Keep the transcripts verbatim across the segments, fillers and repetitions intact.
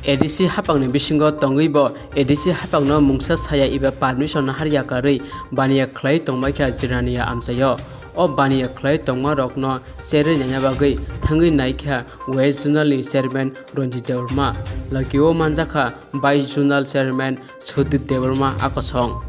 A D C hapangni bisingo tongwi bo A D C hapangno mungsa saya eba permission naharya karwi baniya khlai tongbaikha Jirania amchaio. O baniya khlai tongmarokno cherwi naina bagwi thangwi naikha West Zonalni Chairman Ranjit Debbarma, logio manjakha Vice Zonal Chairman Sudip Debbarma a kosong.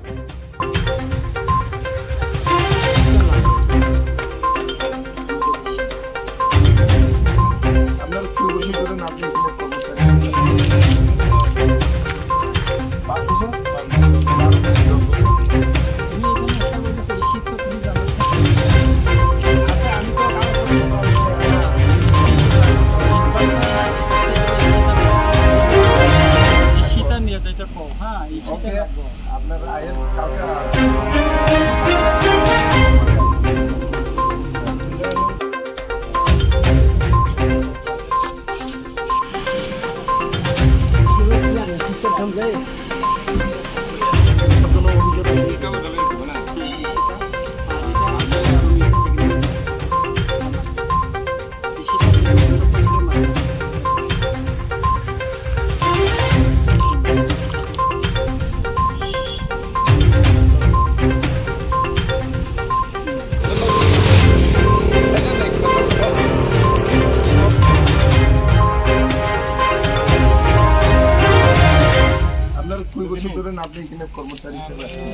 আপনার কুড়ি বছর ধরে না আপনি এখানে কর্মচারী হিসেবে আছেন?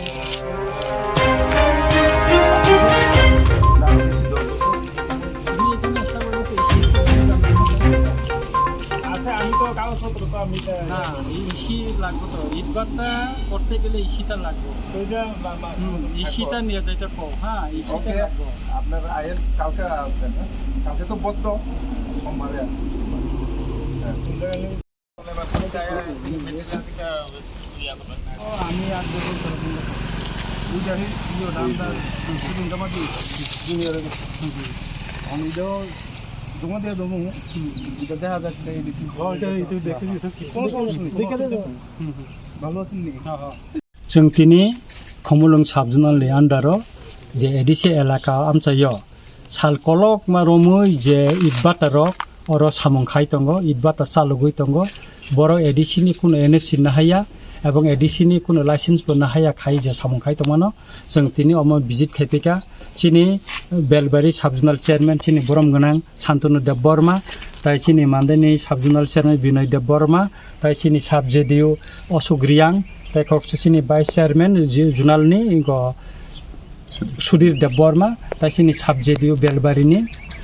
না, বেশি দশ বছর। আচ্ছা, আমি তো কাগজপত্র তো আমি তো না, ইসি লাগবে তো। ইট ভাটা করতে গেলে ইসিটা লাগবে। ওইটা মা-, মা-, হুম, ইসিটা নিয়ে যাইতে কও, হ্যাঁ, ইসিটা ওকে, লাগবে। আপনার আয়ের কালকে আসবেন, হ্যাঁ? কালকে তো বদ্ধ, সোমবারে আসবেন। হ্যাঁ। ও, আমি আট বছর করে দিলাম। ওই জানি, ইয়ে, নামটা, হুম, হুম। আমি তো জমা দিয়ে দেবো। হুম। এটা দেখা যাক, এটা এডিসি। ও, এটা, এটা দেখে দিও, এটা কি? কোনো সমস্যা নেই। দেখে দেবো। হুম, হুম। ভালো আছেন নি? হ্যাঁ, হ্যাঁ। Chwng tini Khumulwng sub-zonal ni under o je A D C elaka amchaio sal kolokma romwi je itbata rok oro samung khai tongo, itbata chalogwi tongo. Borok A D C ni kuno N O C nahaiya ebong A D C ni kuno license bo nahaiya khai je samung khai tongmano. Chwng tini omo visit khai phaikha chini Belbari sub-zonal chairman chini borom gwnang Santanu Debbarma, tai chini Mandaini sub-zonal chairman Binoy Debbarma, tai chini sub J D U Ashok Riang, tai kok chini vice chairman ji-, zonal ni go Sudhir Debbarma, tai chini sub J D U Belbari ni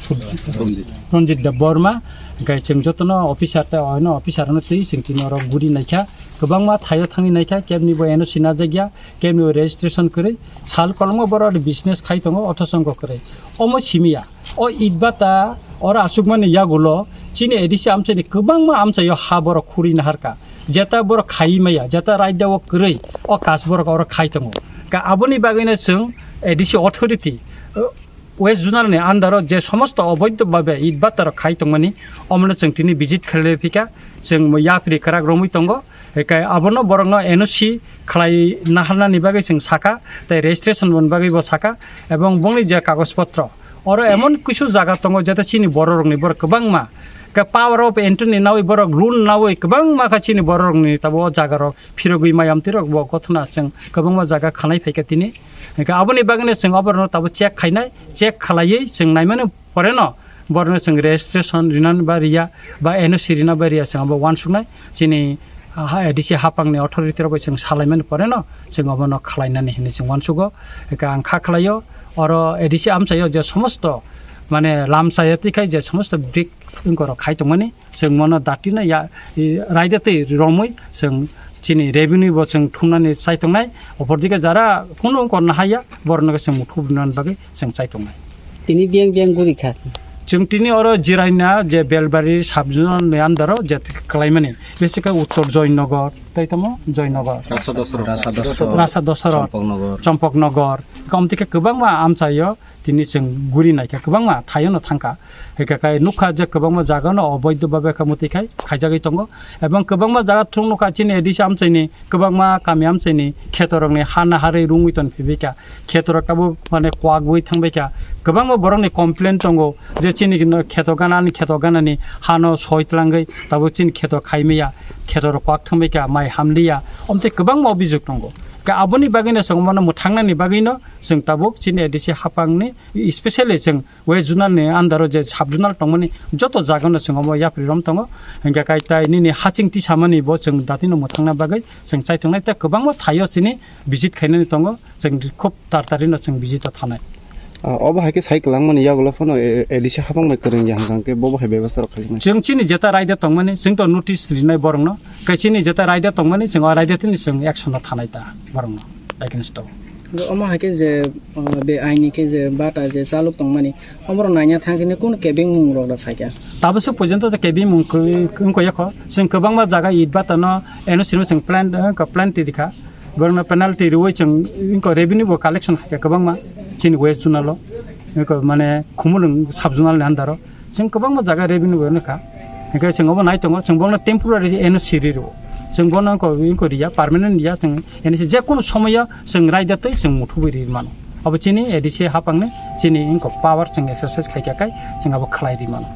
Sud-, Ranjit. Ranjit Debbarma, hingke chwng jotono officer tai oino officer no twi chwng tini oro guri naikha, kwbangma thaio thangwi naikha, kebni bo N O C najak ya, kebni bo registration kwrwi, sal kolokma borok business khai tongo, othochongko kwrwi. Omo simi ya. O itbata oro achukmani yagulo chini A D C amchaini kwbangma amchaio ha borok khuri naharkha. Jeta borok khaiwi maya, jeta raida o kwrwi o kaj borok oro khai tongo. Ka aboni bagwino chwng A D C authority, uh, West Zonal ni under o je somosto oboidho bhabe itbata rok khai tongmani, omono chwng tini visit khlaiphika, chwng yapri kwrak romwi tongo. Hingke abono borokno N O C khlai naharnani bagwi chwng saka, tei registration boni bagwi bo saka, ebong bongni je kagoj potro, oro emon kisu jaga tongo, jeta chini bororokni borok kwbangma khe power of attorney nawi borok loan nawi kwbangma khe chini bororokni tabo o jagarok phirogwi mayam twirok bo gothona chwng kwbangma jaga khanai phaikha tini. Hingke aboni bagwino chwng oborokno tabo check khainai, check khlaiwi chwng naimani poreno borokno chwng registration rina ba riya ba N O C rina ba riya chwng abo uansuknai. Chini, ah, A D C hapangni authority rok bai chwng salaimani poreno chwng obono khlainani hinwi chwng uansugo. Hingke ang kha khlaio, oro A D C amchaio je somosto mane lamchaya twi khai je somosto brik wngkorok khai tongmani, chwng mono dati no ya, i, raida twi romwi chwng chini revenue bo chwng thumnani chai tongnai. Opor dike jara kunu wngkor nahaiya, borokno khe chwng muthu bwnani bagwi chwng chai tongnai. Tini biyang biyang guri kha. Chwng tini oro jiraina je Belbari sub-zonal ni under o je khlaimani, bisi khe Uttor Joynagar, Tai tamo Joynagar. Rasa Dosaro. Rasa Dosaro. Rasa Dosaro. Champaknagar. Champaknagar. Komtike kwbangma amchaio tini chwng guri naikha, kwbangma thaiono thangkha. Hwnkhe kai nukha je kwbangma jagano oboidho babe kha mwtwi khai khaijagwi tongo. Ebong kwbangma jaga thung nukha chini A D C amchaini, kwbangma kami amchaini khetorokni ha naharwi rungwi ton phibikha. Khetorok tabuk mane kwagwi thangbaikha. Kwbangma borokni complain tongo je chini kheto ganani, kheto ganani hano soi tlangwi tabuk chini kheto khaimaya, khetorok kwak thangbaikha, mai hamliya. Omtwi kwbangma obijok tongo. Ka aboni bagwino chwng omono mwthangnani bagwino chwng tabuk chini A D C haphangni, especially chwng West Zonal ni under o je sub zonal tongmani joto jagano chwng omo yapri rom tongo. Hwnkhe kai tai nini haching tisamani bo chwng datino mwthangna bagwi chwng chaitongnai tei kwbangma thaio chini visit khainani tongo. Chwng khub tartarino chwng visit o thanai. Ah, obo hai khe sai kwlangmani yagulo phano, eh, A D C haphang bai kwrwngya hwnkha hwnkhe bobo hai bebostha rok khaijak nai. Chwng chini jeta raida tongmani chwng to notice rinai borokno. Kai chini jeta raida tongmani chwng o raida tini chwng action o thanai ta borokno against o. Hwnkhe omo hai khe je, uh, be aini khe je bata je chalok tongmani, oborok naina thang khe kunu kebeng mung rok da phaikha. Tabukse porjonto to kebeng mung khe wngkha yakho. Chwng kwbangma jaga it bata no N O C no chwng plan, uh, plan twi rikha. Borokno penalty riwi chwng wngkha revenue bo collection khaikha kwbangma chini West Zonal o. Wngkha mane Khumulwng sub zonal ni under o. Chwng kwbangma jaga revenue bo nukha. Hwnkhe chwng obo nai tongo, chwng bono temporary N O C ri rwo. Chwng bono wngkha, wngkha riya, permanent riya, chwng N O C je kunu somoyo chwng raida twi chwng muthubwi ri mano. Abo chini A D C haphangni chini wngkha power chwng exercise khaikha kai chwng abo khlai ri mano.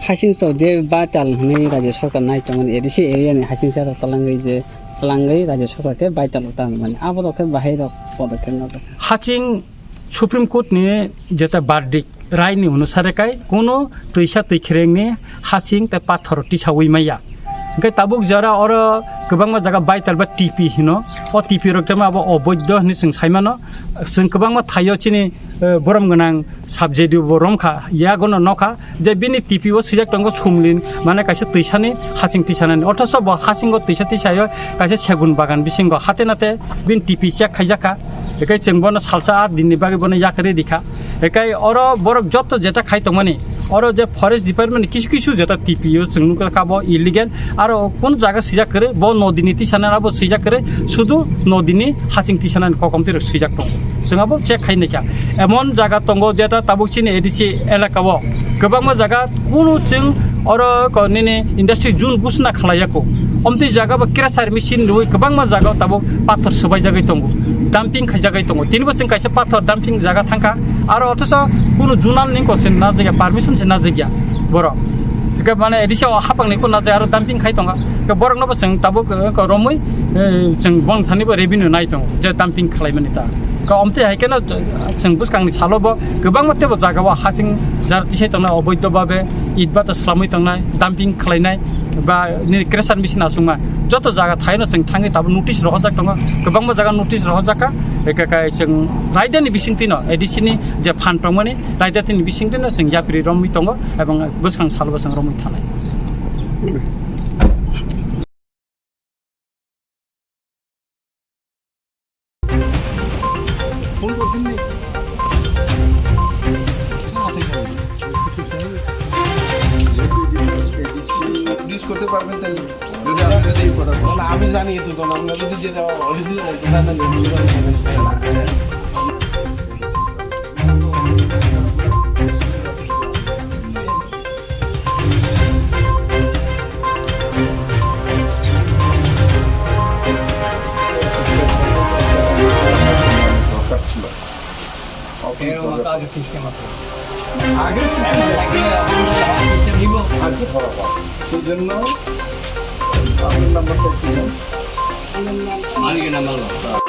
Hasing so je baital hwnwi Rajya Sarkar nai tongmani A D C area ni hasing sa rok talangwi je talangwi Rajya Sarkar khe baital rok tangmani abo rok khe bahai rok podokhe najak. Hasing Supreme Court ni jeta verdict, rai ni onusare kai kunu twisa twi khereng ni hasing tei pathor tisawi maya. Hwnkhe tabuk jora oro kwbangma jaga baital ba T P hino. O T P rok tamo abo oboidho hinwi chwng saimano. Chwng kwbangma thaio chini, eh, borom gwnang subject bo romkha, yagono nokha. Je bini T P o swijak tongo sumlin, mane kaisa twisani hasing tisanani. Othoso bo hasingo twisa tisayo kaisa segun bagan bisingo hate nate bini T P check khaijakha. Ekai chwng bono salsa art dinni bagwi bono yakarwi rikha. Ekai oro borok joto jeta khai tongmani, oro je forest department ni kisu kisu jeta T P o chwng nukha bo illegal, aro kun jaga swijak kwrwi bo nodini tisanani abo swijak kwrwi sudu nodini hasing tisanani kokomtwi rok swijak tongo. Chwng abo check khai naikha. Emon jaga tongo jeta tabuk chini A D C elaka o kwbangma jaga kunu chwng oro ko nini industry zone buchna khlaiya ko. Omtwi jaga bo crusher machine rwi kwbangma jaga o tabuk pathor swbaijagwi tongo, dumping khaijagwi tongo. Tini bo chwng kaisa pathor dumping jaga thangkha, aro othoso kunu zonal ni ko se na jagya, permission se na jagya borok. Hwnkhe mane A D C o haphang ni ko na jagya aro dumping khai tongkha. Hwnkhe borok no bo chwng tabuk, eh, ko romwi, eh, chwng bong thani bo revenue nai tongo je dumping khlaimani ta. Ka omtwi hai kheno chwng bwskangni salo bo kwbangma teibo jaga o hasing jar tisai tongnai oboidho babe it bata swlamwi tongnai, dumping khlainai ba nini crusher machine aswngma joto jaga thaino chwng thangwi tabuk notice rohorjak tongo, kwbangma jaga notice rohorjak kha. Eka kai chwng raidani bisingtwino A D C ni je phan tongmani raidani bisingtwino chwng yapri romwi tongo ebong bwskang salo bo chwng romwi thanai. Phone করছেন নি? ইউজ করতে পারবেন তাহলে? যদি আপনি যদি এই কথা বলেন। না, আমি জানি তো, কারণ আমরা যদি যেটা অরিজিনাল, এটা জানেন, দরকার ছিল। এরকম একটা আগে সিস্টেম আছে। আগে সিস্টেম? এখন লাগে, এখন সিস্টেম নিব। আচ্ছা, বরাবর। সেই জন্য আপনার নাম্বারটা একটু দিন। মালিকের নাম্বার বলো।